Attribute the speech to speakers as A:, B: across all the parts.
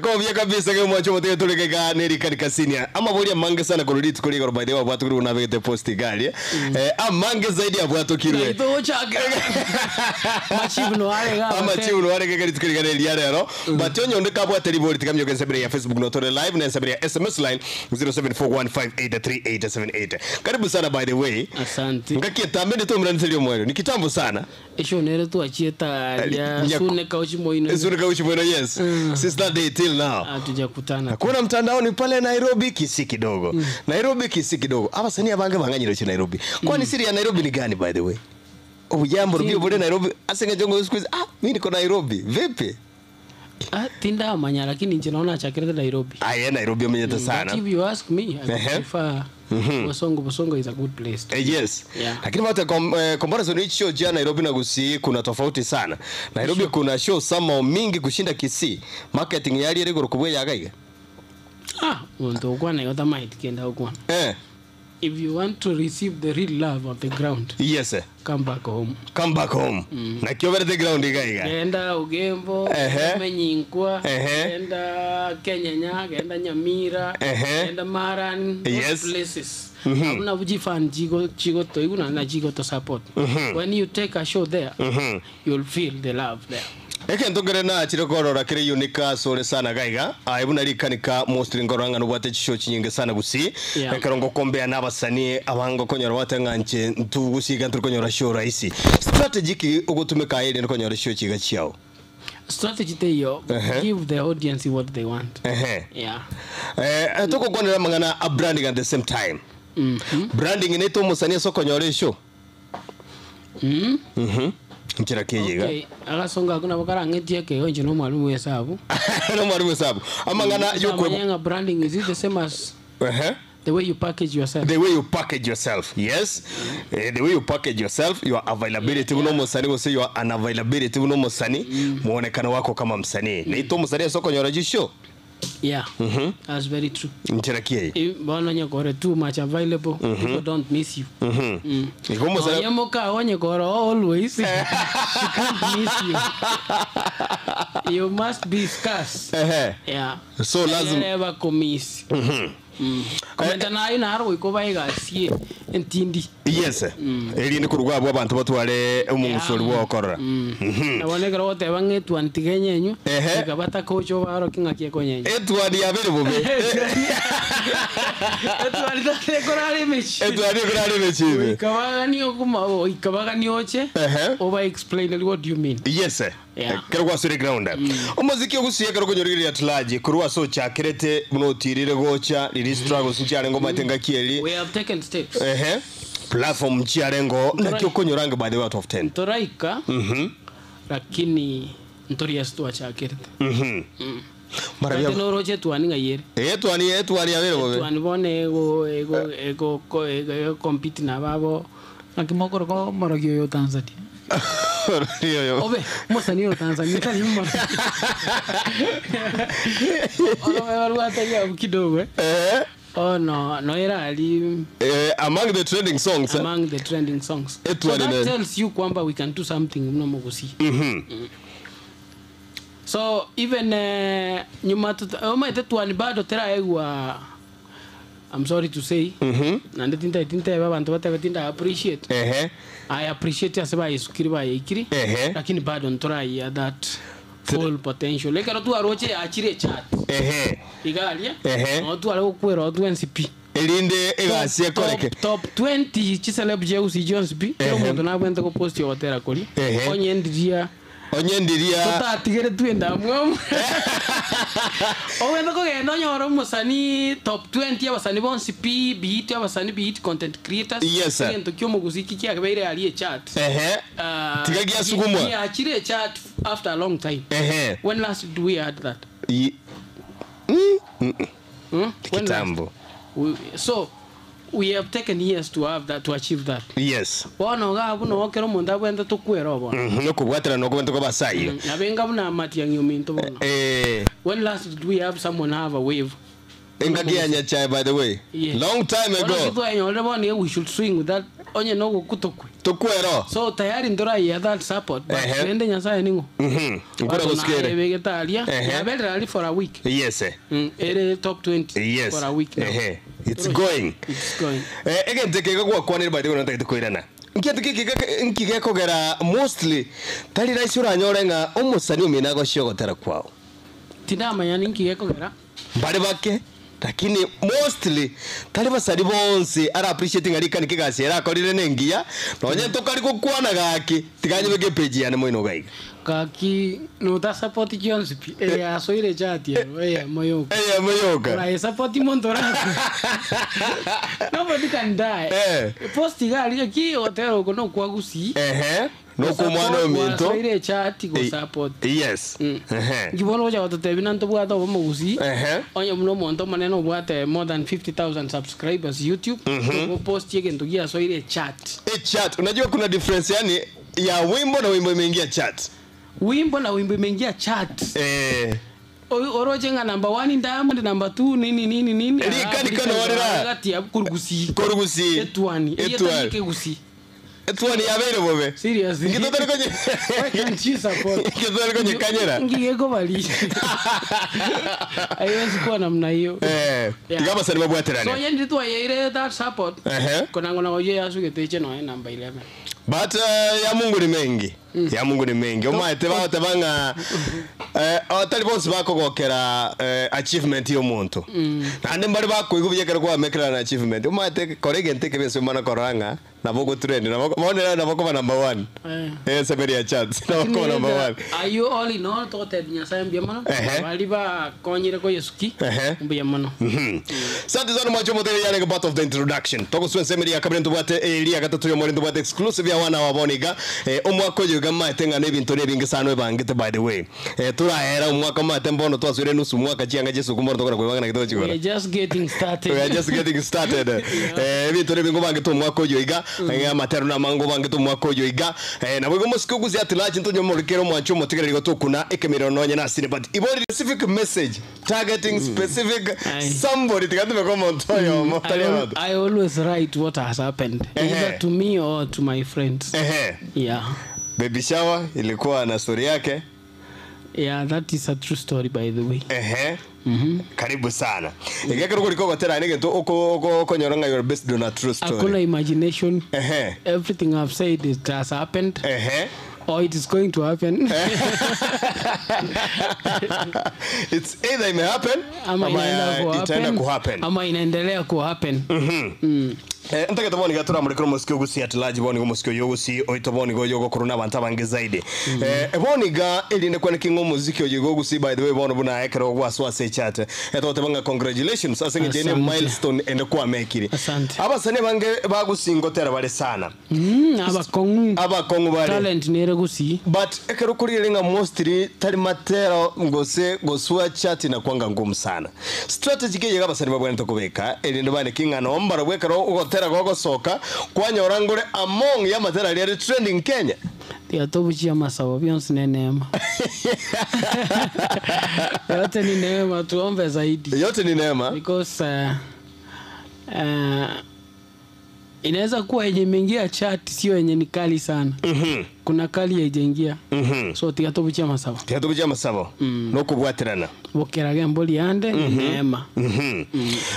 A: Kobia kabisa ge omwancho omotege tore gaiga ne Rikanika Senior. Amabori amange sana korwa rituko rigoro by the way abwatokirwe buna abegete post iga aria. Eh, amange zaidi abwatokirwe.
B: Ngai togochakera. Amachibu no are iga
A: Amachibu
B: abatebia.
A: no are iga rituko riga riria rero. But onye onde kabwate ribori tiga mioka ensemo ya Facebook no tore live na ensemo ya SMS line 0741583878. Karibu sana by the way.
B: Asante.
A: Ngaki etambe nditomiranise omoerio. Ni kitambo sana.
B: Esho nere twachiete aaria
A: Nyaku-
B: Sune Kauchi Moino.
A: Sune Kauchi Moino, yes. Since that day till now.
B: Hatujakutana.
A: Hakuna mtandaoni pale Nairobi Kisii kidogo. Nairobi Kisii kidogo. Abasanii abange bang'anyire chi Nairobi. Kwani siri ya Nairobi ni gani by the way? Obujambo rubio bure Nairobi. Ase ng'encho ngo siku hizi, ah mimi niko Nairobi. Vipi?
B: Ah, tindamanya lakini inche nonya nachakerete Nairobi.
A: Aye Nairobi omenyete
B: But
A: sana.
B: if you ask me, I would
A: Ehe.
B: prefer Bosongo. Bosongo is a good place.
A: Eh, yes.
B: Yeah.
A: Lakini watu kom, eh, comparison hii show ya Nairobi na Gusii kuna tofauti sana. Nairobi kuna show sama mingi kushinda Kisii. Marketing yari ere igoro ya gaiga.
B: Ah, omonto okwana igo tamaeti kende agokwana.
A: Eh.
B: If you want to receive the real love of the ground,
A: Yes. eh.
B: come back home.
A: Come back home. Nakio berete ground iga iga.
B: Genda Ogembo,
A: Ehe.
B: Menyinkwa,
A: Ehe.
B: genda Kenyenya, genda Nyamira,
A: Ehe.
B: genda Maran, those
A: Yes.
B: places. Abuna nabo chifan chigo chigotoigwa naende na chigoto support. When you take a show there, you'll feel the love there.
A: Egento nkere nachire korora kere unique asore sana gaiga aye buna rikanika mostly nkorora ng'a nobwate chishow chinyinge sana gusii
B: Yeah.
A: ekero ngokombea na abasanii abange okonyora obwate ng'a nche ntu gusii iga ntori konyora show rahisi strategy ki ogotumeka aye erinde konyora chishow chiga chiao
B: Strategy teiyo,
A: Ehe.
B: give the audience what they want.
A: Ehe.
B: Yeah.
A: Eh, togokwanera amang'ana a branding at the same time branding naito omosanii ase okonyora eshow Mhm. Nchera ki eye iga?
B: Okay, agasongo ako nabo karang'etie ekeegwa inche na omwalimu bwa esabu.
A: Na omwalimu bwa esabu. Amang'ana y'okwe
B: Namanya ng'a branding is it the same as
A: Ehe.
B: the way you package yourself.
A: The way you package yourself. Yes. Eh, the way you package yourself, your availability buna omosani gose your unavailability buna omosani, mwonekano wako kama msanii. Naito omosani ase okonyora chishow.
B: Yeah, that's very true.
A: Nchera ki eye?
B: Eh, Bono onye kore too much available, people don't miss you. Mm.
A: Igo omosani
B: Onye moka onye kore always, she can't miss you. You must be scarce.
A: Ehe.
B: Yeah.
A: So lazima
B: Ere bakomiss. Mm. Komenta nayo naro goika obae egasi eye entindi.
A: Yes. Erinde korwa abwo abanto batware omong'usori bwa okorora.
B: Na bono ekero ogoteba ng'a etuani tiga enyenywe,
A: Ehe.
B: goika batakoche obarokie ng'aki ekonyenywa.
A: Etuani yabeire bobe.
B: Etuani tata ekorara emechie.
A: Etuani ekorara emechie ime.
B: Goika baganie okoma goika baganie oche,
A: Ehe.
B: oba explain what do you mean.
A: Yes.
B: Yeah.
A: Ekero gwasure ground. Omoziki ogusuya ekero okonyorigereria at large korwa ase ochakerete buna otirire gocha riria struggles nchiarenge omanyete ngaki eri.
B: We have taken steps.
A: Ehe. Platform nchiarengo naki okonyora ange by the way out of 10.
B: Toraika lakini ntori ase twachakerete.
A: Mara
B: Omanyete
A: bia
B: noroche etuani ng'ai ere.
A: Etuani etuani yabere bobe.
B: Etuani bono ego ego ego ko ego ego compete na ababo.
C: Naki mokoroka omorogi oyo o Tanzania.
B: Obe omosani oyo o Tanzania tari omorogi. Orobe barwate riabu kidogo eh.
A: Eh.
B: Bono noere aria.
A: Eh, among the trending songs. eh?
B: Among the trending songs. So
A: Etwani
B: that
A: nere.
B: tells you kwamba we can do something buna omogusii. Mm. So even eh, nyuma tuta- omanyete twani bado teraegwa I'm sorry to say naende tintaeti ntebe abanto batebe tinda appreciate
A: Ehe.
B: I appreciate ase bayesukiri bayeikiri
A: Ehe.
B: lakini bado ntorayia that full potential ekero twaroche yachire echat
A: Ehe.
B: iga aria
A: Ehe.
B: noo tware gokwera oo twensi pi
A: Erinde egasi ekoreke.
B: Top, top 20 chiceleb chia gusii chionsi pi kera
A: Ehe.
B: omonto nabwenerete gopostia ogotera koria
A: Ehe.
B: onye ndiria
A: Onye ndiria
B: totatigeretwe endamwamu ogende kogenda onyore omosanii top 20 abasani bonsi pi beat abasani beat content creators
A: Yes, sir.
B: egento kia omogusii ki kiabeire aria echat
A: Ehe.
B: Ah,
A: Tiga giasugumwa.
B: giachire echat after a long time
A: Ehe.
B: when last did we had that
A: Yi- Mm, mm, mm.
B: Hmm? When last?
A: Kitambo.
B: We, so we have taken years to have that to achieve that.
A: Yes.
B: Bono iga abwo noo kera omonto abwenerete tokwere obono.
A: Mhm, nokobwaterana okobwate koba ase ayio.
B: Nabo enga buna amatiang'i ominto bono.
A: Eh,
B: When last did we have someone have a wave?
A: engaki ya Nyachae by the way.
B: Yes.
A: Long time
B: Bono
A: ago.
B: ki twayenyorire bono iga we should swing with that. Onye nogokwa tokwe.
A: Tokwero.
B: So tayari ntorayia that support but
A: Ehe.
B: rende Nyasaye ning'o?
A: Nkore
B: Bado
A: gosikere.
B: nayebegete aria
A: Ehe.
B: yaberire aria for a week.
A: Yes.
B: Ere top 20
A: Yes.
B: for a week now.
A: Ehe. It's
B: Torochi.
A: going.
B: It's going.
A: Eh, egento eke iga gwakwanire by the way notagete koirana. Nkento keke iga nki gekogera mostly tari rahisi oranyore ng'a omosani omino agochia ogotera kwao.
B: Tindamanya ninki gekogera.
A: Mbare bake lakini mostly tari basani bonsi ara appreciate ng'a rikani kegasi ere akorire nengiya nonye ntokari gokwana gaki tiga nyebeke epage yane moino iga iga.
B: Gaki nota support chionsi pi eye asoire chat ero eyemo yoka.
A: Eyemo yoka.
B: Oraye support monto orakwe. Nobody can die.
A: Eh.
B: Post iga aria ki ogotera oko nokwa gusii.
A: Ehe. Nokwa omwana ominto.
B: Gwasoire chat go support.
A: Yes. Ehe.
B: Inki bono ogocha gototebia na ntobwate obomo gusii.
A: Ehe.
B: Onye buna omonto omonene obwate more than 50,000 subscribers YouTube, ogoposti egento giasoire echat.
A: Echat. Unajua kuna difference yani ya wimbo na wimbo imeingia chat.
B: Wimbo na wimbo imeingia chat.
A: Eh.
B: Oroche ng'a number 1 Diamond, number 2 nini nini nini.
A: Rika rika norira.
B: Gati ya kurugusii.
A: Korugusii.
B: Etwani.
A: Etwani.
B: Etwani kegusii.
A: Etwani yabeire bobe.
B: Seriously.
A: Inki totari konye.
B: Why can't you support?
A: Inki totari konye kanyera.
B: Inki gekobali. Haiwezi kuwa namna hiyo.
A: Eh.
B: Yeah.
A: Tiga abasani babwaterane.
B: So onye twayeire that support.
A: Ehe.
B: Konango na oye yasugete eche noe number 11.
A: But ya Mungu ni mengi. Ya Mungu ni mengi. Omaete bagoteba ng'a eh, otari bonsi bakogokera eh, achievement ya omonto. Naende mbare bakoigwa buya ekero kwamekera na achievement. Omaete kora egento ekebe ase omana korora ng'a nabo ogotrend, nabo bono ere nabo okoba number one.
B: Eh.
A: Eh, ase emeri ya charts, nabo okoba number one.
B: Ayio all in all togotebia Nyasaye mbuya mono.
A: Ehe.
B: Baria bakonyire koyesuki
A: Ehe.
B: mbuya mono.
A: Asante sana mwacho motere yarenge part of the introduction. Togoswa ensemo eria ya kabere ntobwate eria ya gatato y'omore ntobwate exclusive ya wana wa bono iga. Eh, omwaka oyo iga maete ng'a nebinto nebinge sana oebangete by the way. Eh, torahera omwaka maete mbono twasoire nusu mwaka chianga chiesuku mbono tokona koebanga naki
B: We
A: togochigora.
B: are just getting started.
A: We are just getting started. Eh, ebinto nebinge obangete omwaka oyo iga, eh, amatero namange obangete omwaka oyo iga. Eh, nabo igo omosike ogusie at large ntonyomorokere omwancho omotegereri igo tokuna ekemerero nonye nasire but ibori specific message targeting specific
B: Aye.
A: somebody tiga tumeke omonto oyomo tari abanto.
B: I always write what has happened
A: Ehe.
B: either to me or to my friends.
A: Ehe.
B: Yeah.
A: Baby shower ilikuwa na story yake.
B: Yeah, that is a true story by the way.
A: Ehe. Karibu sana. Egekero korika ogotera negento oko oko okonyora ng'a you're based on a true story.
B: Hakuna imagination.
A: Ehe.
B: Everything I've said it has happened.
A: Ehe.
B: Or it is going to happen.
A: It's either it may happen
B: Ama
A: ama
B: inaenda ku
A: itaenda
B: happen,
A: ku happen.
B: Ama inaendelea ku happen.
A: Eh, ntagete bono iga toramorekere omosike ogosie at large bono iga omosike oyo ogosie oito bono iga oyo ogokorwa na abanto abange zaidi. Eh, bono iga erinde kwane ki ng'a omosike oyo iga ogosie by the way bono buna ekero gwasoa ase echat eh, togoteba ng'a congratulations ase eng'encho eye ne
B: Asante.
A: milestone ende kwamekire.
B: Asante.
A: Abasani abange bagosie ngotera bare sana.
B: Abakong'u.
A: Abakong'u bare.
B: Talent nere gusii.
A: But ekero okorigereria ng'a mostly tari matero gose gosua chat inakwanga ngumu sana. Strategy ki eyio abasani babwenerete kobeka erinde bane ki ng'a noo mbarabwo ekero ogotera gogosoka kwanyora ngore among y'amatera aria are trending Kenya.
B: Tiga tobuchie amasabo bionsi ne neema. Yote ni neema tuombe zaidi.
A: Yote ni neema.
B: Because inaweza kuwa yenye imeingia chat sio yenye ni kali sana. Kuna kali haijaingia. So tiga tobuchie amasabo.
A: Tiga tobuchie amasabo. Nokobwaterana.
B: Bokerage mbori yande ni neema.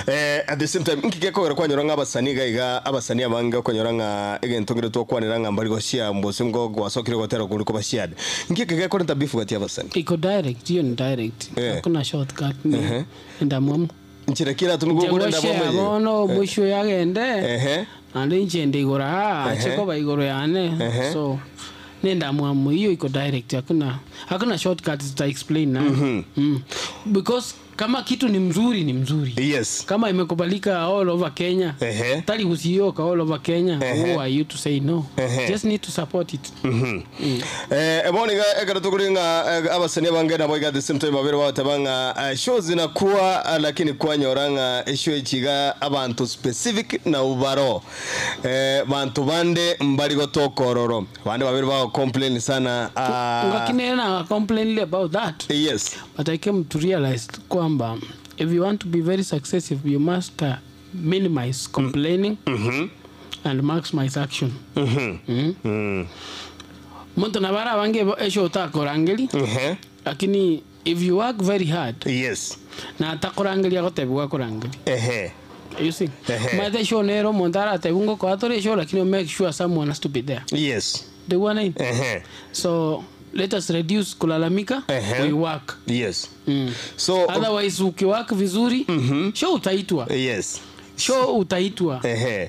A: Eh, at the same time nki gekogera kwanyora ng'a abasani iga iga abasani abange okonyora ng'a egento nkere twakwanera ng'a mbari goshare mbose ngo gwasokire gotera kori koba shared. Nki eke gekorenta beef gati y'abasani?
B: Iko direct, hiyo ni direct.
A: Eh.
B: Hakuna shortcut ni endamwamu.
A: Nchera ki eratome gokora
B: Inche
A: endamwamu
B: ngoshare
A: eye?
B: bono omosio yagende.
A: Ehe.
B: Naende inche nde igoro aa, ache
A: Ehe.
B: koba igoro yane.
A: Ehe.
B: So nendamwamu hiyo iko direct, hakuna hakuna shortcut tuta explain na. Because kama kitu ni mzuri ni mzuri.
A: Yes.
B: Kama imekubalika all over Kenya.
A: Ehe.
B: Tari gusiyoka all over Kenya.
A: Ehe.
B: Who are you to say no?
A: Ehe.
B: Just need to support it.
A: Eh, bono iga ekero tokori ng'a eh, abasani abange nabo iga at the same time babere bagoteba ng'a eh, show zinakuwa eh, lakini kwanyora ng'a eshow echi iga abanto specific nabo baro eh, banto bande mbari gotoka ororo abande babere bagocomplain sana ah,
B: Ngaki nere na complain about that.
A: yes.
B: But I came to realize kwamba if you want to be very successful you must minimize complaining. And maximize action. Omonto nabo arabange eshow takorangeria, lakini if you work very hard, na atakorangeria agotebiwa akorangerie. You see? Omanyete eshow nere omonto aratebiwe ngokoa tore eshow lakini o make sure someone has to be there. Ntoigwana intwe? So let us reduce kulalamika, we work.
A: So
B: Otherwise ukiwork vizuri, show utaitwa. Show utaitwa.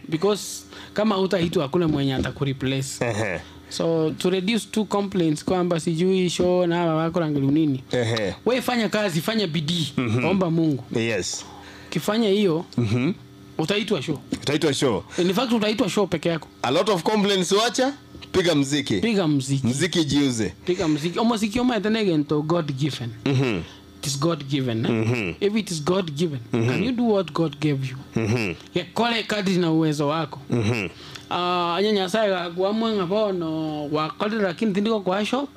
B: Because kama hutaitwa hakuna mwenye atakureplace. So to reduce two complaints kwamba sijui show na hawa wakorangeria nini. We fanya kazi, fanya bidii, omba Mungu. Ukifanya hiyo, utaitwa show.
A: Utaitwa show.
B: In fact utaitwa show peke yako.
A: A lot of complaints wacha, piga mziki.
B: Piga mziki.
A: Mziki jiuze.
B: Piga mziki. Omoziki omaete na egento God given. It is God given. Eh? If it is God given, can you do what God gave you? Gekore kadri na uwezo wako. Onye Nyasaye gakwamua ng'a bono gwakorire lakini tindi gokoa show.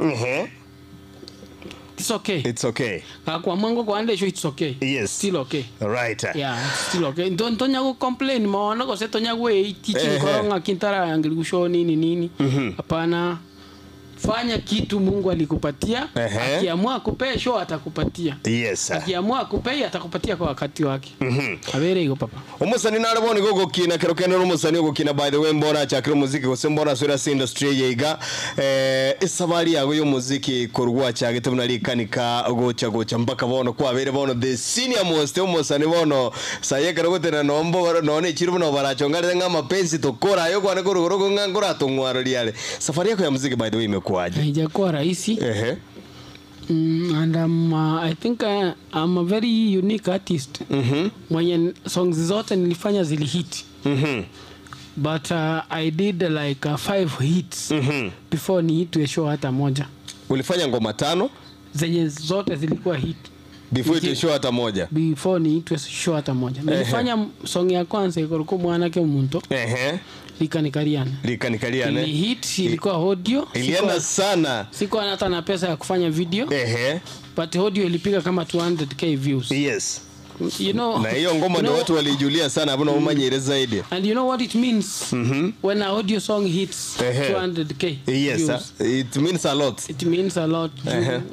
B: It's okay.
A: It's okay.
B: Gakwamua ngokoa show it's okay. Still okay. Yeah, it's still okay. Ntonya go complain mono gose tonya gweitichi nkoro ng'aki ntarayangeria show nini nini. Hapana. Fanya kitu Mungu alikupatia. Akiamua akupee show atakupatia. Akiamua akupee atakupatia kwa wakati wake. Abere igo papa.
A: Omusani nare bono igo ogokina kero kende ore omosani ogokina by the way mbona achakire omoziki gose mbona asore ase industry eye iga esabari yago ya omoziki korwa gwachagete buna rikanika gocha gocha mpaka bono kwabeire bono the senior most omosani bono saye ekero ogotena nombo nonye echiro buna barachongarete ng'a amapenzi tokora aye okwane korwa igoro ng'a nkoratong'waroria are. Safari yako ya muziki by the way imekuwaje?
B: Haijakuwa rahisi. And I think I'm a very unique artist. Mwenye songs zote nilifanya zilihit. But I did like 5 hits before niitwe show hata moja.
A: Ulifanya ngoma 5
B: zenye zote zilikuwa hit.
A: Before itwe show hata moja.
B: Before niitwe show hata moja. Nilifanya song ya kwanza ikoroko mwanake omonto. Likanikariana.
A: Likanikariana.
B: Ili hit, ilikuwa audio.
A: Ilienda sana.
B: Sikuwa hata na pesa ya kufanya video. But audio ilipiga kama 200k views. You know,
A: Na hiyo ngoma
B: you
A: ndio
B: know,
A: watu walijulia sana, hapo na umanyire zaidi.
B: And you know what it means when an audio song hits 200k views.
A: It means a lot.
B: It means a lot.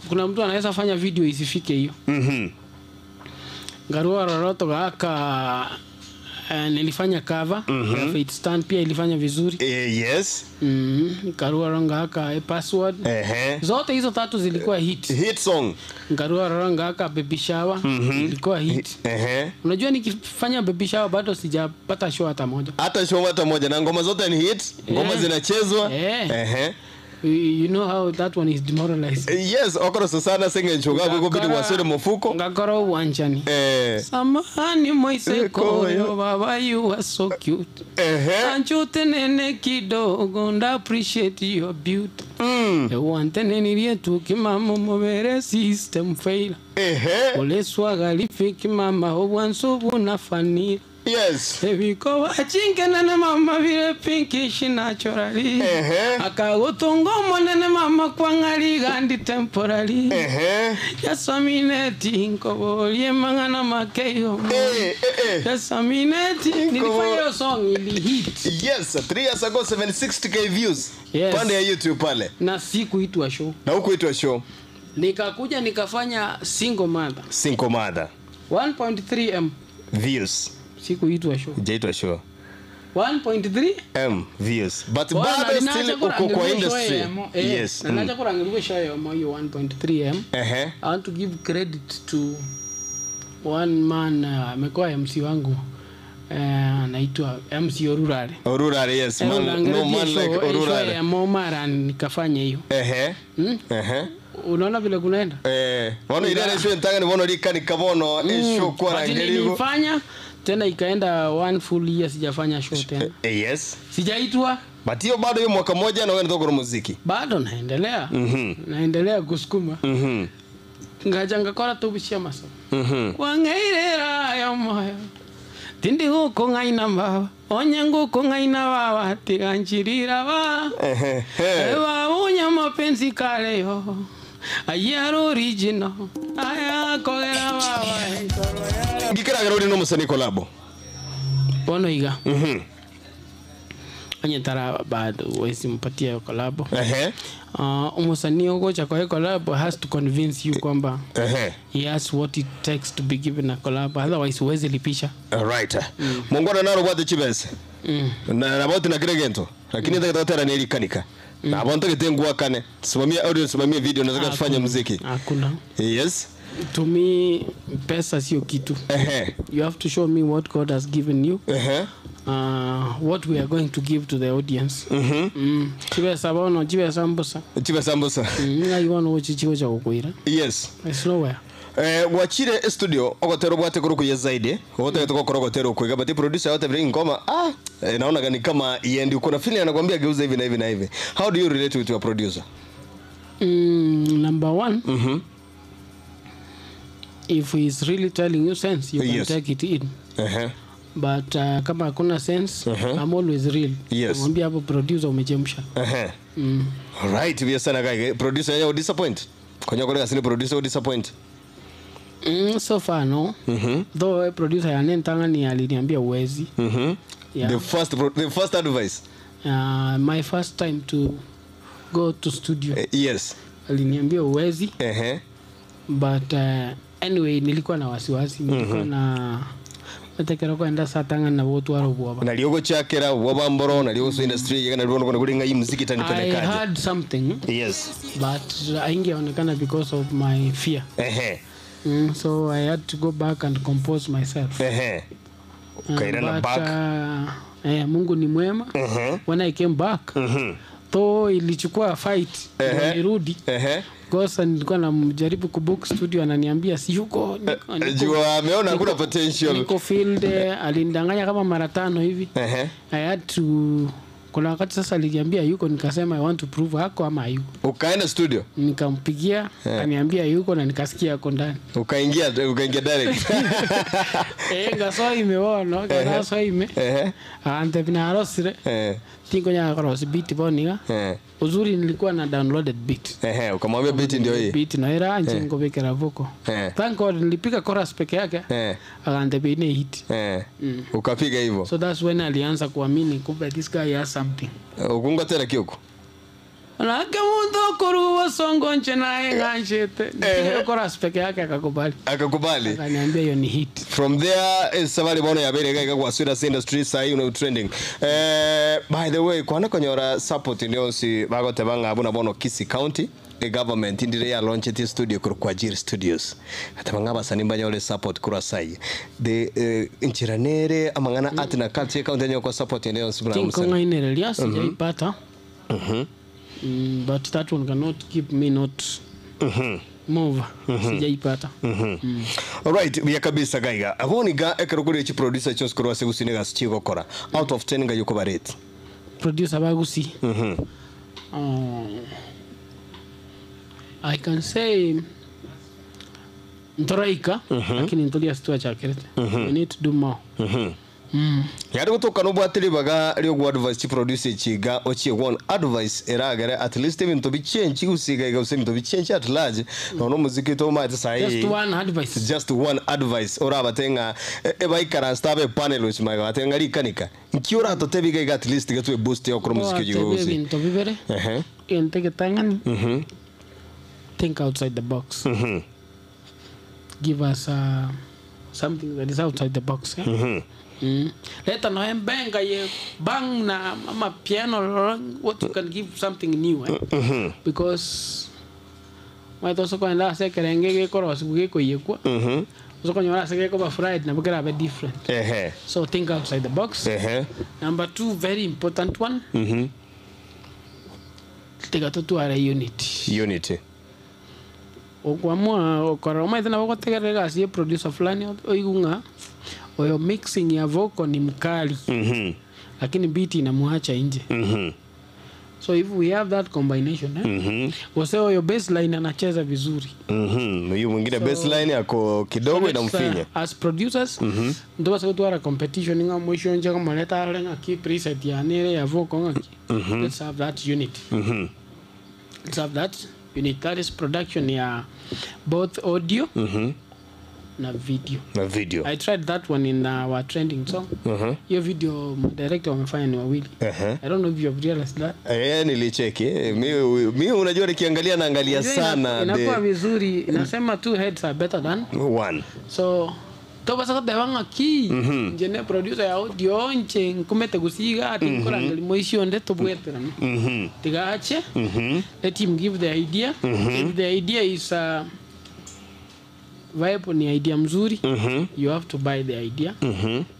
B: Kuna mtu anaweza fanya video isifike hiyo. Ngarua Roroto gaka nilifanya cover. Faith Stan pia ilifanya vizuri. Ngarua Ronga aka password. Zote hizo tatu zilikuwa hit.
A: Hit song.
B: Ngarua Ronga aka baby shower ilikuwa hit. Unajua nikifanya baby shower bado sijapata show hata moja.
A: Hata show hata moja na ngoma zote ni hit. Ngoma zinachezwa.
B: You know how that one is demoralized.
A: Yes, okoro sana senge nchuga kuko bidi wasore mufuko.
B: Ngakora uwanjani. Samahani Moise Koyo, baba you are so cute. Anchute nene kidogo nda appreciate your beauty. Ewanteneni rietu kimama mobere system fail. Oleswa galifiki mama obwanso bunafanira. Ebiko wachingenene mama vile pinkish naturally. Akagutunga omonene mama kwang'ari gandi temporary. Yasamineti nkoborie mang'ana makeyo. Yasamineti nilifanya hiyo song ili hit.
A: Yes, 3 years ago 760k views. Pande ya YouTube pale.
B: Na sikuitwa show.
A: Na hukuitwa show.
B: Nikakuja nikafanya single mother.
A: Single mother.
B: 1.3 M
A: views.
B: Sikuitwa show.
A: Jaitwa show.
B: 1.3
A: M views. But
B: Bwana,
A: bado
B: ninacha
A: still
B: kurangirwa
A: uko kwa
B: show
A: industry.
B: ya M.
A: Yes.
B: Ninacha kurangirwa show ya M, hiyo 1.3 M. I want to give credit to one man, amekuwa MC wangu. Anaitwa MC Orurare.
A: Orurare, yes. Man, no man like Orurare.
B: Show ya Momara nikafanya hiyo. Unaona vile kunaenda?
A: Bono ile ile show ntanga ni bono lika nikabono show kwa
B: But
A: rangeligo.
B: nilifanya tena ikaenda one full year sijafanya show tena.
A: Yes.
B: Sijaitwa.
A: But hiyo bado hiyo mwaka mmoja na wewe unatoka kwa muziki.
B: Bado naendelea. Naendelea kusukuma. Ngaja ngakora tu bishia maso. Kwangeirera ya moyo. Tindi huko ngaina baba. Onye nguko ngaina baba tiganjirira ba. Ewa unya mapenzi kale yo. Ayaro original. Aya kogera baba.
A: Ngikira garori no musani collab.
B: Bono iga. Onye tara bado huwezi mpatia collab.
A: Ehe.
B: Omosanii ogocha koe collab has to convince you kwamba
A: Ehe.
B: he has what it takes to be given a collab otherwise huwezi lipisha.
A: Alright. Mongwana naro obwate chibesa. Na nabo tinakire gento. Lakini mm. totera neri kanika. Na bonto gete ngwakane. Simamia audio, simamia video nataka tufanye muziki.
B: Hakuna.
A: Yes.
B: To me pesa sio kitu.
A: Ehe.
B: You have to show me what God has given you.
A: Ehe.
B: What we are going to give to the audience. Chibesa bono chibesa mbusa.
A: Chibesa mbusa.
B: Ng'ai bono gochi chigocha gokoira.
A: Yes.
B: It's nowhere.
A: Eh, gwachire studio ogotera obwate koro kuya zaidi ogotagete gokora ogotera okoiga but producer yotebire ngoma ah eh, naona ni kama yendi uko na feeling anakuambia geuza hivi na hivi na hivi how do you relate with your producer
B: Number one, if he is really telling you sense, you can
A: Yes.
B: take it in.
A: Ehe.
B: But kama hakuna sense, I'm always real.
A: Yes.
B: Namwambia hapo producer umechemsha.
A: Ehe. Alright, vya sana kai producer yeye disappoint konya kore kasini producer disappoint
B: So far no. Though producer yanentangani aliniambia uwezi. Yeah.
A: The first advice
B: My first time to go to studio.
A: Yes.
B: Aliniambia uwezi.
A: Ehe.
B: But anyway nilikuwa na wasiwasi, nilikuwa na natekera kwenda satanga na wotu arobwoba.
A: Naliogo chakera wabamboro naliogo so industry yega naliogo kono kulinga hii muziki
B: I
A: itanipelekaje
B: had something
A: yes
B: but haingeonekana because of my fear.
A: Ehe.
B: So I had to go back and compose myself.
A: Ehe. Ukairana
B: But,
A: back.
B: Mungu ni mwema. When I came back, though ilichukua fight ndio nirudi.
A: Ehe.
B: Because nilikuwa namjaribu kubook studio ananiambia si yuko
A: Jua ameona hakuna potential.
B: Niko field alinidanganya kama mara 5 hivi.
A: Ehe.
B: I had to kuna wakati sasa aliniambia yuko nikasema I want to prove hako ama hayuko.
A: Ukaenda studio?
B: Nikampigia, akaniambia yuko na nikasikia ako ndani.
A: Ukaingia direct.
B: Ngaso imeona, ngaso ime. Ante binarosire. Tingo nya cross beat boniga. Uzuri nilikuwa na downloaded beat.
A: Ukamwambia beat ndio hii.
B: Beat na era nje ngobekera vocal. Thank God nilipiga chorus peke yake. Akaanza bine hit.
A: Ukapiga hivyo.
B: So that's when alianza kuamini kumbe this guy has something.
A: Ukunga tena kioko.
B: Nake muntu kuruwa songo nche naye nganchete. Nilipiga chorus peke yake akakubali.
A: Akakubali.
B: Akaniambia hiyo ni hit.
A: From there safari bono ya bere gaika kwa Sweden industry sai una trending. By the way kwana konyora support ndio si bagoteba ng'abu na bono Kisii County the government ndire ya launch it studio kuri kwa Jiri Studios. Ataba ng'abasani mbanyole support kuri sai. The nchiranere amang'ana art na culture county nyo kwa support ndio si bra
B: Tinko ngainerelia sijaipata. But that one cannot keep me not move. Sijaipata.
A: Alright, ya kabisa gaiga. Aboni ga ekero kuri chi producer chos kuri wase gusine gas chigo kora. Out of 10 ga yuko barate.
B: Producer bagusi. I can say ntoraika lakini ntoria situa chakirete. We need to do more.
A: Yari gutuka no bwatiri baga ryo gwa advice chi producer chiga ochie one advice eragere at least even to be change usiga iga usemi to be change at large no no muziki to mate sai
B: Just one advice.
A: Just one advice orabatenga ebaikara stabe panel usimaga batenga rikanika nkiora totebiga iga at least getwe boost yo kuri muziki
B: Oratebie
A: jigo
B: bintu bibere. Entegetangani. Think outside the box. Give us something that is outside the box. Leta no mbenga ye bang na ama piano what you can give something new Because mwetoso kwenda ase kerenge gekorosi gekoyekwa. Usokonyora ase gekoba fried na bukera be different. So think outside the box. Number 2, very important one. Tiga tutware unity.
A: Unity.
B: Okwamua okora omaithe na gotegerera gasi producer fulani oigunga oyo mixing ya vocal ni mkali. Lakini beat inamuacha nje. So if we have that combination wase oyo bassline anacheza vizuri.
A: Huyu mwingine bassline yako kidogo inamfinya.
B: As producers ndo basa gutwara competition nga mwisho nje kama leta renga ki preset ya nere ya vocal nga ki. Let's have that unity. Let's have that unit. That is production ya both audio Na video.
A: Na video.
B: I tried that one in our trending song. Hiyo video director wamefanya ni wawili. I don't know if you have realized that.
A: Eh, nilicheki. Eh, mi unajua nikiangalia naangalia
B: Unajua
A: sana
B: inakuwa
A: the
B: vizuri inasema two heads are better than
A: one.
B: So tobasa goteba ng'aki inche ne producer ya audio inche nkumete gosiga ati nkorangeri moisio onde tobweterane tiga ache let him give the idea. If the idea is vibe ni idea mzuri, you have to buy the idea.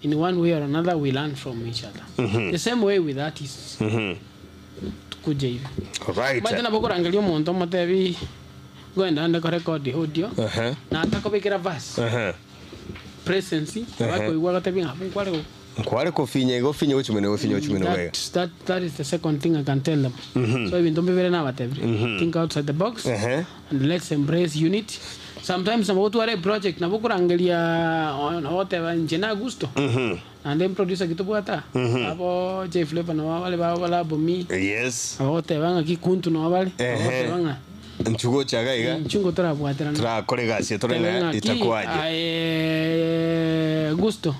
B: In one way or another we learn from each other. The same way with artists. Tukuje hivi. Maite nabo korangeria omonto omotebi ngoenda ande korekodi audio na atakobekera verse presence abakoigwa agotebi ng'a abwo nkware go
A: Nkware kofinya igo finya gochumene gofinya gochumene wega.
B: That is the second thing I can tell them. So ebinto mbibere nabatebire. Think outside the box and let's embrace unity. Sometimes nabo gotwara eproject nabo okorangeria nabo goteba inche na gusto. Naende producer ki tobwate aa, abo Jay Flavor nabo bare ba Labomi.
A: Yes.
B: Nabo goteba ng'aki Kuntu nabo bare, nabo goteba ng'a
A: Inchu gocha iga iga.
B: Inchu ngotorabwaterana.
A: Torakore egasi tore
B: Tebe
A: ng'a
B: ng'aki,
A: itakuaje.
B: Aye Gusto,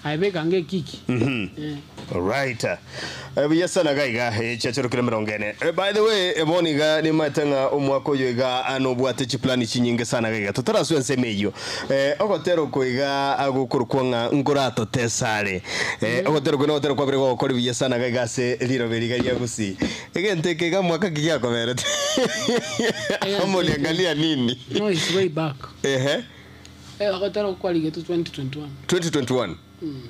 B: aye beka ange ekiki. Eh.
A: Alright. Eh, buya sana iga iga eh, chiachoro kire emerongo ene. Eh, by the way, eh, bono iga nimaete ng'a omwaka oyo iga ah, nobwate chiplani chinyinge sana iga iga. Totaraswa ensemo eyio. Eh, ogotera oko iga ah, gokorokwa ng'a nkoratotesare. Eh, ogotera okwo nogotera kwabere gogokora buya sana iga iga ase riroba eri iga ria Gusii. Egento eke iga mwaka ki giakoberete? Ama oliangalia nini?
B: No, it's way back.
A: Ehe.
B: Eh, ogotera okwo kwarigetwe 2021.
A: 2021.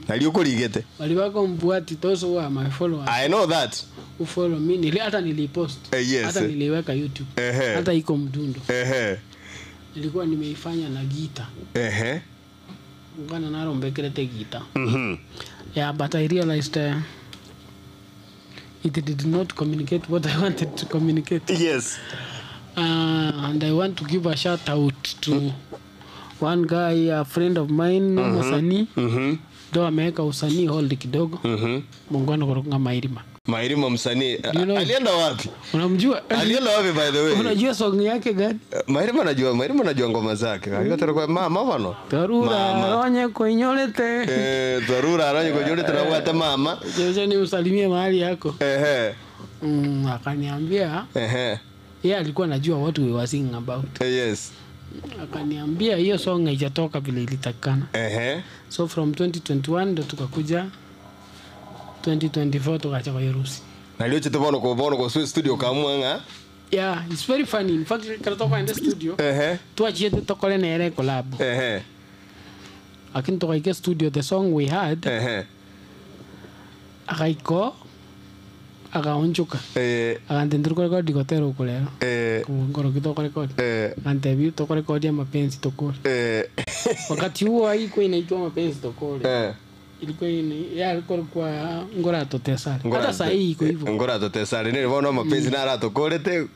A: Nario okorigete.
B: Baria bakombwati those who are my followers.
A: I know that.
B: Who follow me nili, hata nilipost.
A: Eh, yes.
B: Hata niliweka YouTube.
A: Ehe.
B: Hata iko mdundo.
A: Ehe.
B: Nilikuwa nimeifanya na gita.
A: Ehe.
B: Ngana narombekerete gita. Yeah, but I realized it did not communicate what I wanted to communicate.
A: Yes.
B: And I want to give a shout out to one guy, a friend of mine, msanii. Though ameweka usanii hold kidogo. Mungu anakorokanga Mairima.
A: Mairima msanii.
B: Do you know him?
A: Alienda wapi?
B: Unamjua?
A: Alienda wapi by the way?
B: Unajua song yake gani?
A: Mairima najua, Mairima najua ngoma zake. Alikuwa kwa mama bano.
B: Dharura
A: Mama.
B: ronye kuinyolete.
A: Eh, dharura ronye kuinyolete na wata mama.
B: Jeje ni msalimie mahali yako.
A: Ehe.
B: Akaniambia
A: Ehe.
B: yeye alikuwa anajua what we were singing about.
A: Yes.
B: Akaniambia hiyo song haijatoka vile ilitakikana.
A: Ehe.
B: So from 2021 ndo tukakuja 2024 tukacha kwa Yerusi.
A: Na leo chete bono ko bono ko studio kamwa nga.
B: Yeah, it's very funny. In fact, kero tokaenda studio.
A: Ehe.
B: Twachiete tokore nere collab.
A: Ehe.
B: Lakini tukaike studio the song we had.
A: Ehe.
B: Akaiko akaonchoka.
A: Eh.
B: Akantendera korekodi gotera okorero.
A: Eh.
B: Ngoro kitokorekodi.
A: Eh.
B: Akantebi tokorekodi mapenzi tokore.
A: Eh.
B: Wakati huo haikuwa inaitwa mapenzi tokore.
A: Eh.
B: Ilikuwa ina ya alikuwa kwa ngora totesare. Hata saa hii iko hivyo.
A: Ngora totesare nĩ bono mapenzi na aratokorete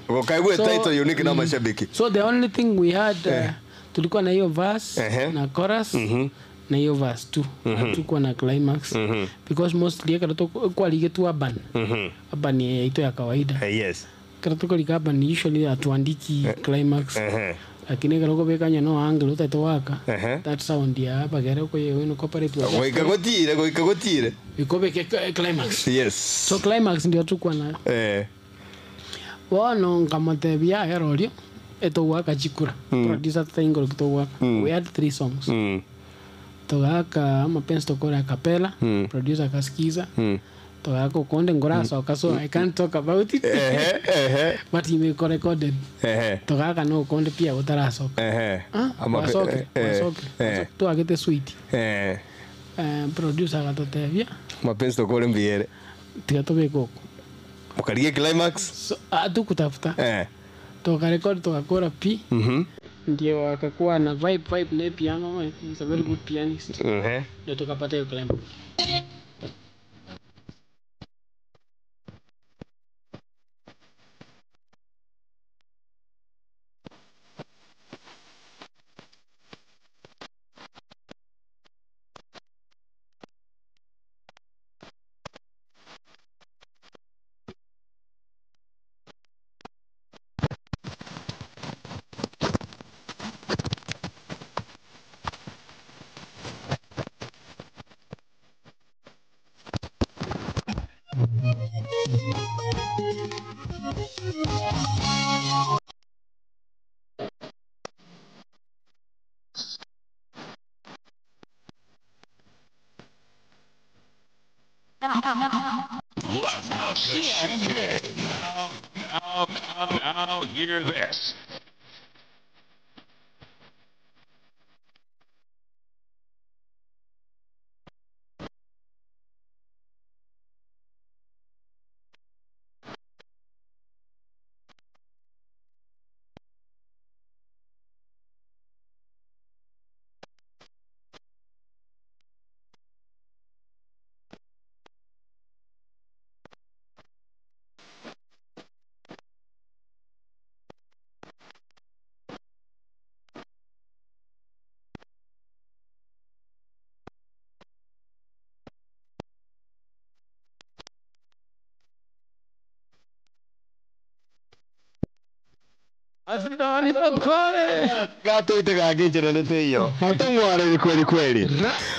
A: gokaigwe title unique na mashabiki.
B: So the only thing we had tulikuwa na hiyo verse na chorus na hiyo verse tu. Hatukuwa na climax. Because mostly ekero kwarigetwo urban. Urban yaitwo ya kawaida.
A: Yes.
B: Ekero tokorika urban usually hatuandiki climax. Lakini ekero okobeka no angle otagete goaka. That sound ya abagere okoye incorporate wa
A: Goika gotire, goika gotire.
B: Ikobeke climax.
A: Yes.
B: So climax ndio tukwa nayo. Bono nkamotebia aye orio etogwaka chikura. Producer tutaingoro kitogwaka. We had 3 songs. Togaka amapenzi tokora a cappella, producer akasikiza. Togaka okonde ngorasoka so I can't talk about it.
A: Ehe, ehe.
B: But imeko recorded.
A: Ehe.
B: Togaka no okonde pia gotarasoka.
A: Ehe.
B: Ah, wasoke, wasoke. Twagete sweet. Producer agatotebia.
A: Mapenzi tokore mbiere.
B: Tiga tobeke oko.
A: Mukarigie climax?
B: So, hatukutafuta. Tukarekodi tukakora P. Ndio akakuwa na vibe na piano, he's a very good pianist. Ndio tukapata hiyo climax.
D: Now, now, hear this.
A: Gatoite gakincheranete hiyo tungware kweli kweli,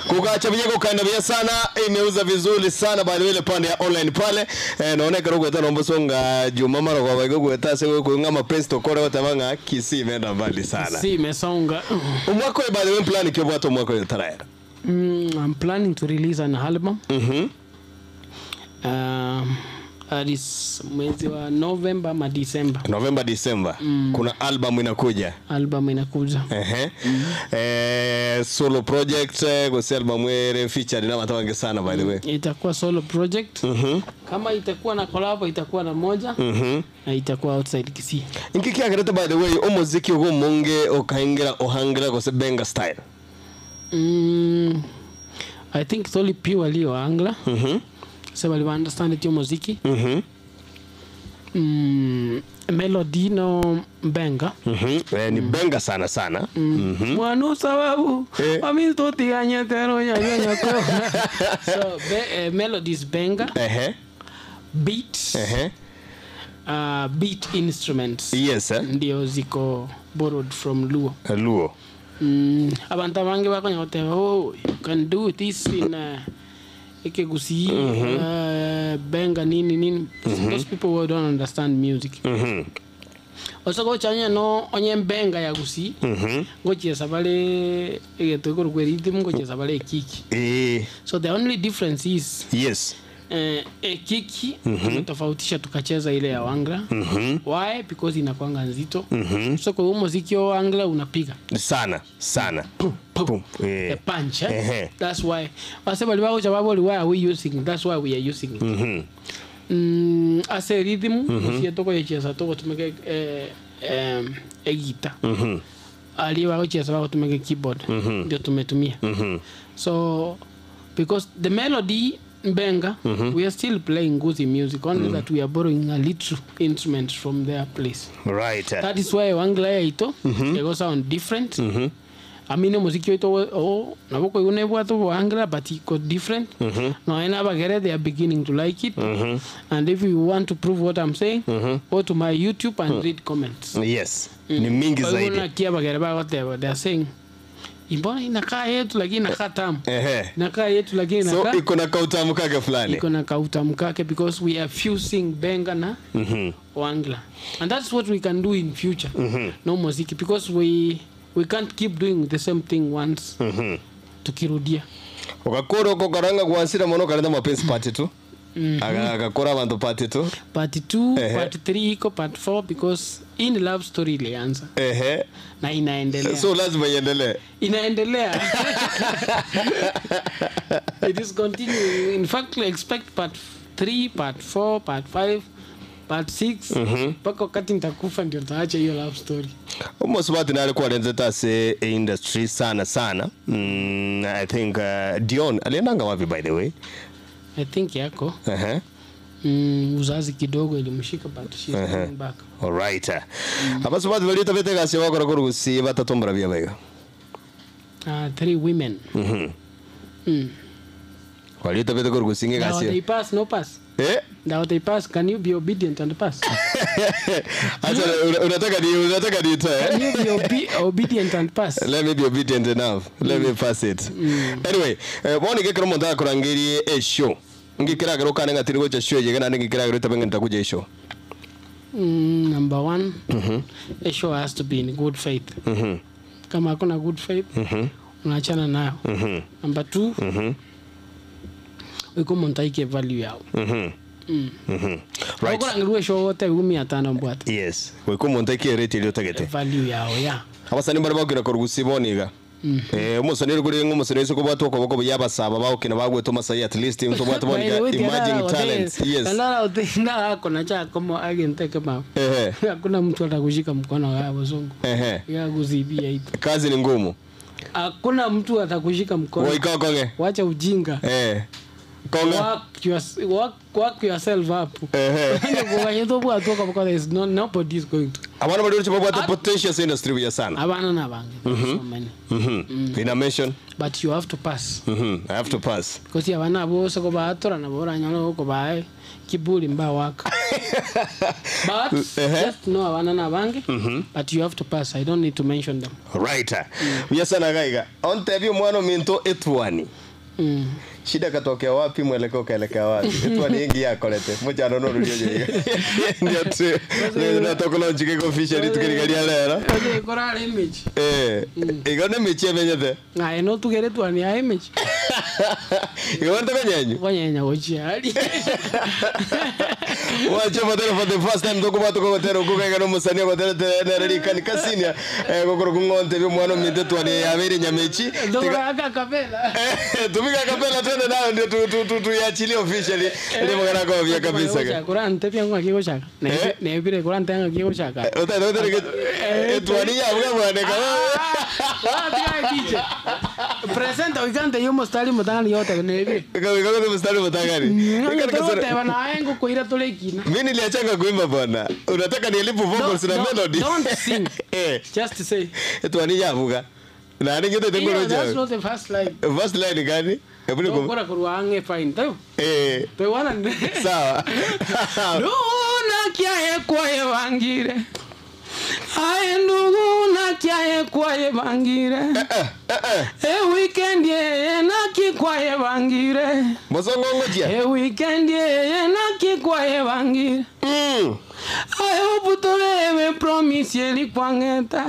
A: kukacha vije kukaenda vya sana, imeuza vizuri sana by the way, ile pande ya online pale eh, naoneka rugweta nombo songa juma mara kwa baigo gweta se ko ngama pesa tokora batabanga Kisii imeenda mbali sana.
B: Si imesonga.
A: Umwaka by the way plan kyo bwato mwaka yo taraera.
B: I'm planning to release an album. That is mwezi wa November ma December.
A: November December kuna album inakuja.
B: Album inakuja.
A: Ehe. Eh, solo project eh, gose album ere featured na watu wengi sana by the way.
B: Itakuwa solo project. Kama itakuwa na collab itakuwa na moja na itakuwa outside Kisii.
A: Inki kiagerete by the way omuziki ogo munge okaingira ohangira gose benga style.
B: I think it's only purely Oangla. So wali understand it muziki. Melody no benga.
A: Eh, ni benga sana sana.
B: Mwanu sababu
A: Eh.
B: wamistotiganyetero nyanyanyako. So melody is benga,
A: Ehe.
B: beat,
A: Ehe.
B: beat instruments.
A: Yes eh.
B: Ndio ziko borrowed from Luo.
A: Luo.
B: Abantu abange bakonya goteba oh you can do this in ekegusii benga nini nini. Those people who don't understand music. Osogochanya no onye benga ya gusii ngochiesa bale egeto igoro rhythm ngochiesa bale ekiki.
A: Eh,
B: So the only difference is
A: yes.
B: ekiki tumetofautisha tukacheza ile ya Wangla. Why? Because inakwanga nzito. So kwa hiyo muziki wa Wangla unapiga
A: Sana sana.
B: pum,
A: Pum.
B: the
A: Eh.
B: punch eh?
A: Ehe.
B: That's why wase bali bagocha baboli why are we using, that's why we are using it. Ase rhythm usie tokoyechesa togotumeka egita ali bagochesa bagotumeka keyboard ndio tumetumia. So because the melody benga we are still playing Guzi music only that we are borrowing a little instrument from their place.
A: Right.
B: That is why Wangla yaito ego sound different. Amine muziki oito o naboko yune bwato Wangla but it got different. No ena bagere they are beginning to like it. And if you want to prove what I'm saying, go to my YouTube and read comments.
A: Yes. Ni mingi zaidi.
B: Kia bagere bagoteba they are saying imbona inakaa yetu lakini inakaa tamu.
A: Ehe.
B: Inakaa yetu lakini
A: So
B: inakaa
A: iko na kautamu kake fulani.
B: iko na kautamu kake because we are fusing benga na Wangla and that's what we can do in future. No muziki because we can't keep doing the same thing once tukirudia.
A: Ukakora uko karanga kuansira mono karenda mapenzi part tu. Akakora abantu part tu.
B: Part 2,
A: Ehe.
B: part 3 iko part 4 because in love story ilianza
A: Ehe.
B: na inaendelea.
A: So lazima iendelee.
B: Inaendelea. It is continuing. In fact, we expect part 3, part 4, part 5, part 6 mpaka wakati nitakufa ndio nitaacha hiyo love story.
A: Omosubati nare kwarenzete ase industry sana sana. I think Dion aliendanga wapi by the way?
B: I think yako
A: Ehe.
B: uzazi kidogo ilimshika but she's coming back.
A: All right. Abasubati balita betegasi bakora korugusi batatombora bia baiga.
B: 3 women.
A: Walita bete korugusi
B: Now they
A: ngegasi.
B: pass, no pass.
A: Eh?
B: Now they pass. Can you be obedient and pass?
A: Acha unataka ni unataka ni
B: Can
A: eh?
B: you be obedient and pass?
A: Let me be obedient enough. Let me pass it. Anyway, boni gekero omonto akorangerie eshow. Ngikeragera okane ng'a tindi gocha show eye iga naende ngikeragera otabe ng'a ntagocha eshow.
B: Number one, a show has to be in good faith. Kama hakuna good faith, unaachana nayo. Number two, goika omonto aike evalue yao.
A: Right.
B: Okorangerwa eshow ogotebiwa mia tano mbwate.
A: Yes. Goika omonto aike erate eria otagete.
B: Evalue yao, yeah.
A: Abasani mbare bagokina korwa gusii bono iga. Eh, omosani ore korenge omosani ase kobwata okoboko buya abasaba bagokina bagwete omasai at least ntobwate bono iga emerging talents. Yes. Ehe.
B: Hakuna mtu atakushika mkono wa wazungu.
A: Ehe.
B: Ya kuzibia itu.
A: Kazi ni ngumu.
B: Hakuna mtu atakushika mkono.
A: Goika okong'e.
B: Wacha ujinga.
A: Eh. Kong'a.
B: Work, your, work, work yourself up.
A: Ehe.
B: Because there's no, nobody is going to.
A: Abana bari oroche babwate potential ase industry buya sana.
B: Abana na bange. So many.
A: In a mention.
B: But you have to pass.
A: I have to pass.
B: Because abana bose ko batora nabo oranyora ko bae kiburi mba waka. But
A: Ehe.
B: just know abana na bange. But you have to pass. I don't need to mention them.
A: Right. Buya sana gaiga. Ontebie omwana ominto etwani. Shida katokea wapi mwelekeo kaelekea wapi? Etwani ingi yakorete. Mochano norurio iga. Ndio tu. Ndio tokulonchike ko officially tukirigeria lero.
B: Oye, korara image.
A: Eh. Igo ne mechie emenyete.
B: Aye no tugere twani ya image.
A: Igo bonto konyenyu.
B: Konyenya gochia ari.
A: Wache motero for the first time tokuba tukogotera okugaiga nomusani ogoterete nere rikani kasinia eh, gokoro kung'onte bia omwana ominto etwani yabeire nyamechi Tiga-
B: Ndogora akapela.
A: Eh, tumika kapela twende nayo ndio tuiachilie officially limogana kovia kabisa
B: Gochaka, kurante pia ng'aki gochaka.
A: Eh?
B: Nebire kurante ng'aki gochaka.
A: etwani yabuga bwaneka
B: Presenta oikante yo mostari mutangani yote nebire.
A: kagote mstari mutangani
B: Toteba naye ngukuira turekina.
A: mi niliachanga kuimba bwana unataka nielipu vocals na melody
B: Don't sing.
A: Eh,
B: Just say.
A: etwani yabuga nani ngete
B: Iyo, that's
A: ngoro
B: not the first line.
A: first line gani hebu nikum
B: Tokora kurwa ange fine. Tayo.
A: eh
B: Twewana.
A: sawa
B: Ndugu kyaye kwaye bangire. Aye ndugu na kyaye kwaye bangire. E weekend ye naki kwaye bangire.
A: mosongo ngojia
B: E weekend ye naki kwaye bangire. Aye oputolebe promise yelikwang'eta.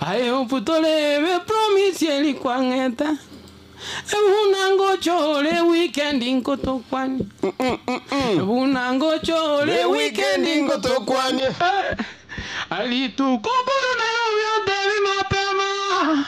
B: Aye oputolebe promise yelikwang'eta. Ebunangochole weekend nkotokwani. Ebunangochole
A: Le
B: weekend
A: weekend ngotokwani
B: Alitukumbusha nayo vyote vi mapema.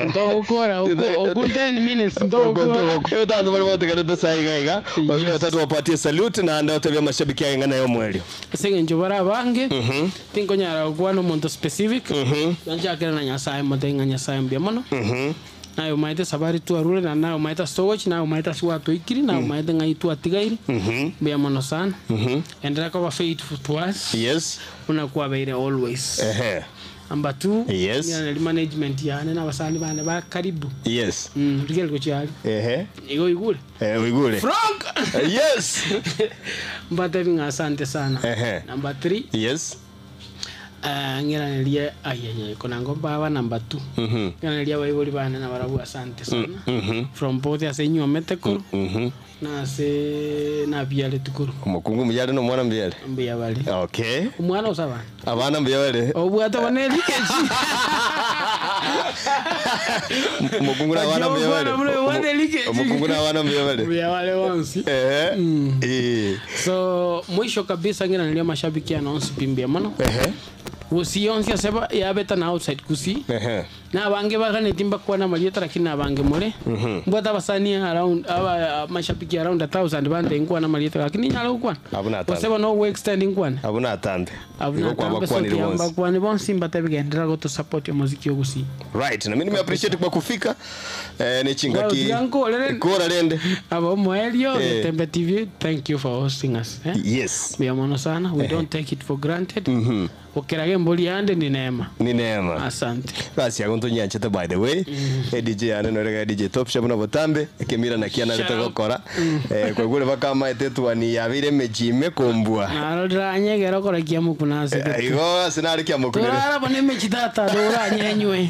B: Ntogokora oku 10 minutes ntogokora.
A: Tanto bari bategerete saa iga iga babiri batatu bapatie salute naende otebie amashabiki aye ng'a naye omwerio.
B: Ase eng'encho bare abange, tinkonyara gokwana omonto specific, nchakere na Nyasaye motebi ng'a Nyasaye mbuya mono, naye omaete esabari twarure naende naye omaete ase togochia, naye omaete ase gwatoikiri, naye omaete ng'ai twatigaire, mbuya mono sana. Enderera koba faithful to us,
A: Yes.
B: buna kwabeire always.
A: Ehe.
B: Number two,
A: Yes.
B: ng'iranerie management yane na abasani bane ba karibu.
A: Yes.
B: Rigereria gochia aria.
A: Ehe.
B: Igo oigure?
A: Eh, oigure.
B: Frank!
A: Yes.
B: Mbatebi ng'a asante sana.
A: Ehe.
B: Number three,
A: Yes.
B: eh, ng'iranerie ayayay konango baba number two. Ng'iranerie abaibori bane nabarabwo asante sana. From both ase inywomete korwa na ase nabiaretwe korwa.
A: Omokungu mbuya are na omwana mbuya are.
B: Mbuya bare.
A: Okay.
B: Omwana ose abana.
A: Abana mbuya bare.
B: Obwate bono erikechi.
A: Omokungu na abana mbuya bare.
B: Obwate erikechi.
A: Omokungu na abana mbuya bare.
B: Mbuya bare bonsi.
A: Ehe. Eh.
B: So mwisho kabisa ng'iranerie amashabiki ane onsi pi mbuya mono.
A: Ehe.
B: Gusii yonsi ase ba- yabete na outside Gusii.
A: Ehe.
B: Na abange baganeti mbakwane amarieta lakini nabange more. Mbwate abasani around aba amashabiki around a thousand bantebie nkwane amarieta lakini ninyare gokwana.
A: Abwo natambe.
B: Gose bono ogo extend nkwane.
A: Abwo natambe.
B: Abwo
A: Igo
B: natambe so
A: kwabakwanire
B: tiga
A: bonsi.
B: mbakwane bonsi mbatebi genderera goto support omoziki o Gusii.
A: Right, na mimi nime appreciate kwa kufika. Eh, ni chingaki.
B: Tiga nkorere.
A: Kora rende.
B: Aba omoerio
A: Eh.
B: Getembe TV thank you for hosting us. Eh?
A: Yes.
B: Mbuya mono sana we don't take it for granted. Gokeraga embori yande ni neema.
A: Ni neema.
B: Asante.
A: Gasi yago ntonyanchete by the way. Eh, DJ yane norega DJ Top Chef na botambe ekemira na kiana
B: Shout
A: rete
B: out.
A: gokora. Eh, kwegure bakamaete twani yabire emechime kombua.
B: Narorera anyegera okora kiamuku
A: Eh,
B: nasegete.
A: Igo ase nare kiamokunere.
B: Torara bone emechi tata toranyenywe.